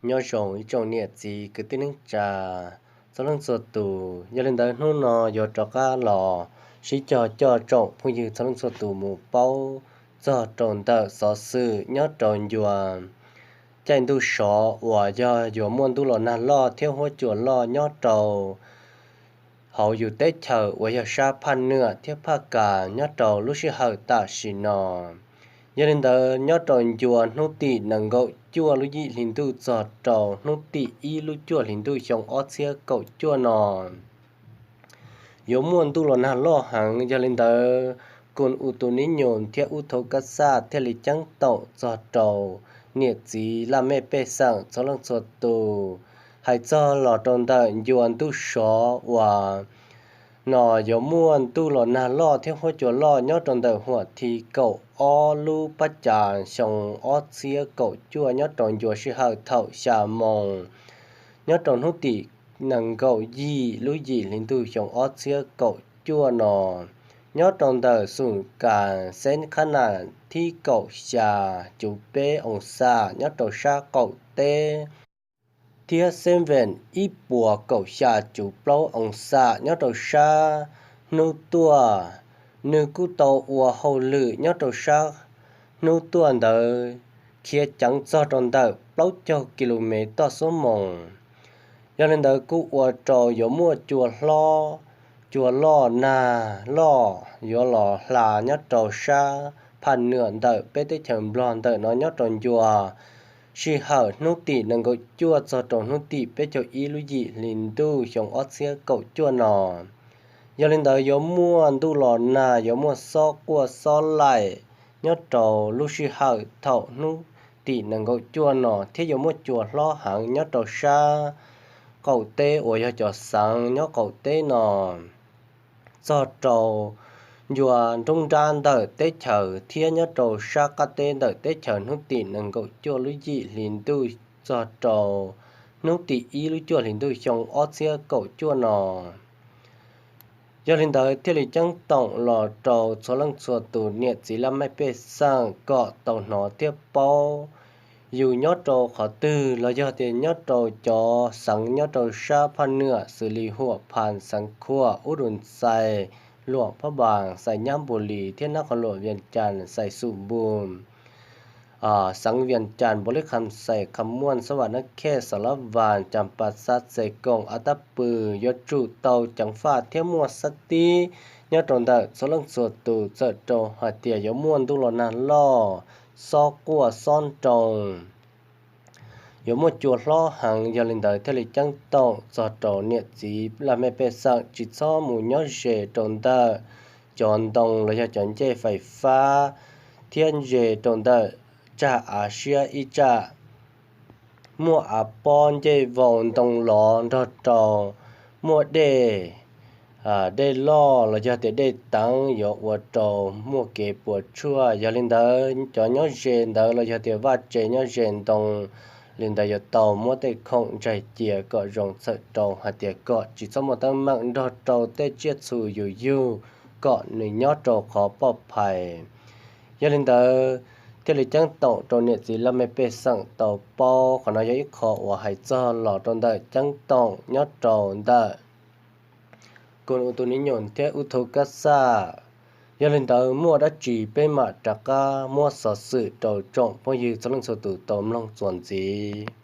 Nyob zoo ib tsoom niam txiv kwv tij neej tsa txhua leej txhua tus, yog li ntawd hnub no yuav rov qab los sib cog coj tsoom phooj ywg txhua leej txhua tus mus paub txog rau ntawm xov xwm nyob rau ncua caij ntuj sov uas yog yuav muaj ntuj los nag loj thiab huab cua loj nyob rau hauv yus teb chaws uas yog sab phaj nwam thiab phaj kas nyob rau lub sij hawm tam sim no. Yog li ntawd nyob rau ncua hnub tim nees nkaum cuaj lub yim hli ntuj txog rau hnub tim ib lub cuaj hli ntuj xyoo ob txhiab kaum cuaj no yuav muaj ntuj los nag loj heev. Yog li ntawd, Kun U Tus Nib Nyus thiab Ub Thau Kab Xaj thiaj li ceeb toom txog rau niam txiv laj mej pej xeem txhua leej txhua tus, hais txog los rau ntawm ncua ntuj sov uas no yuav muaj ntuj los nag loj thiab huab cua loj nyob rau ntawm huam thi kaum ob lub pab cas xyoo ob txhiab kaum cuaj nyob rau ncua sij hawm thaum xya moos nyob rau hnub tim nees nkaum yim lub yim hli ntuj xyoo ob txhiab kaum cuaj no, nyob rau ntawm xum kas xeeb khab nas thib kaum xya cuv peb oo xam nyob rau sab qaum teb, thiab xeeb vees ib puas kaum xya cuv plaub oo xam nyob rau sab hnub tuaj. Nws kuj tau ua hauj lwm nyob rau sab hnub tuaj ntawd khiav ceev txog rau ntawm plaub caug ki lus mev toj xuab moos. Yog li ntawd kuj ua rau yuav muaj cua hlob, cua loj nag loj yuav los hla nyob rau sab phaj nwam ntawm peb teb chaws Nplog ntawm no nyob rau ncua sij hawm hnub tim nees nkaum cuaj txog rau hnub tim peb caug ib lub yim hli ntuj xyoo ob txhiab kaum cuaj no. Yog li ntawd yuav muaj ntuj los nag, yuav muaj xob quaj xob laim nyob rau lub sij hawm thaum hnub tim nees nkaum cuaj no thiab yuav muaj cua hlob heev nyob rau sab qaum teb uas yog cov xeev nyob qaum teb no txog rau ncua nruab nrab ntawm teb chaws thiab nyob rau sab qab teb ntawm teb chaws hnub tim nees nkaum cuaj lub yim hli ntuj txog rau hnub tim ib lub cuaj hli ntuj xyoo ob txhiab kaum cuaj no. Yog li ntawd thiaj li ceeb toom los rau txhua leej txhua tus niam txiv laj mej pej xeem kom tau hnov thiab paub. Yus nyob rau qhov twg los yog tias nyob rau cov xeev nyob rau sab phaj nwam xws li Huam Phas, Xeev Khuam, Ub Dum Xais, Luam Phab Npas, Xais Nyab Npus Lis thiab Nab Qhov Luam, Vias Cas, Xais Xum Npus, xeev Vias Cas, Npaus Lib Kham Xais, Kham Muam, Xab Vam Nab Khej, Xas Lab Vas, Cas Pas Xab, Xais Koom, Ab Tab Pw, yuav tsum tau ceev faj thiab muaj sab tib nyob rau ntawm txhua leej txhua tus txawm rau hais tias yuav muaj ntuj los nag loj, xob quaj xob nroo, yuav muaj cua hlob heev. Yog li ntawd thiaj li ceeb toom txog rau niam txiv laj mej pej xeem tsis txhob mus nyob ze rau ntawm cov ntoo los yog cov ncej fais fab thiab ze rau ntawm tsag av siab ib tsam muaj av pob ncej vau ntoo lov nrog rau muaj dej, dej loj los yog tias dej teev yuav ua rau muaj kev puas tsuaj. Yog li ntawd cov nyob ze ntawd los yog tias vaj tse nyob ze ntoo li ntawd yuav tau muab tej khoom ntsaig cia kom zoo txhawm rau hais tias kom tsis txhob muaj teeb meem nrog rau tej tsiaj txhu yus yug kom nws nyob rau qhov poj phais. Yog li ntawd thiaj li ceeb toom rau niam txiv laj mej pej xeem tau paub. Qhov no yog ib qho uas hais txog los rau ntawm ceeb toom nyob rau ntawm Kun U Tus Nib Nyus thiab Ub Thau Kab Xaj. Yog li ntawd muaj dab tsi peb mam rov qab muab xov xwm rau tsoom phooj ywg txhua leej txhua tus tau mloog txuas ntxiv.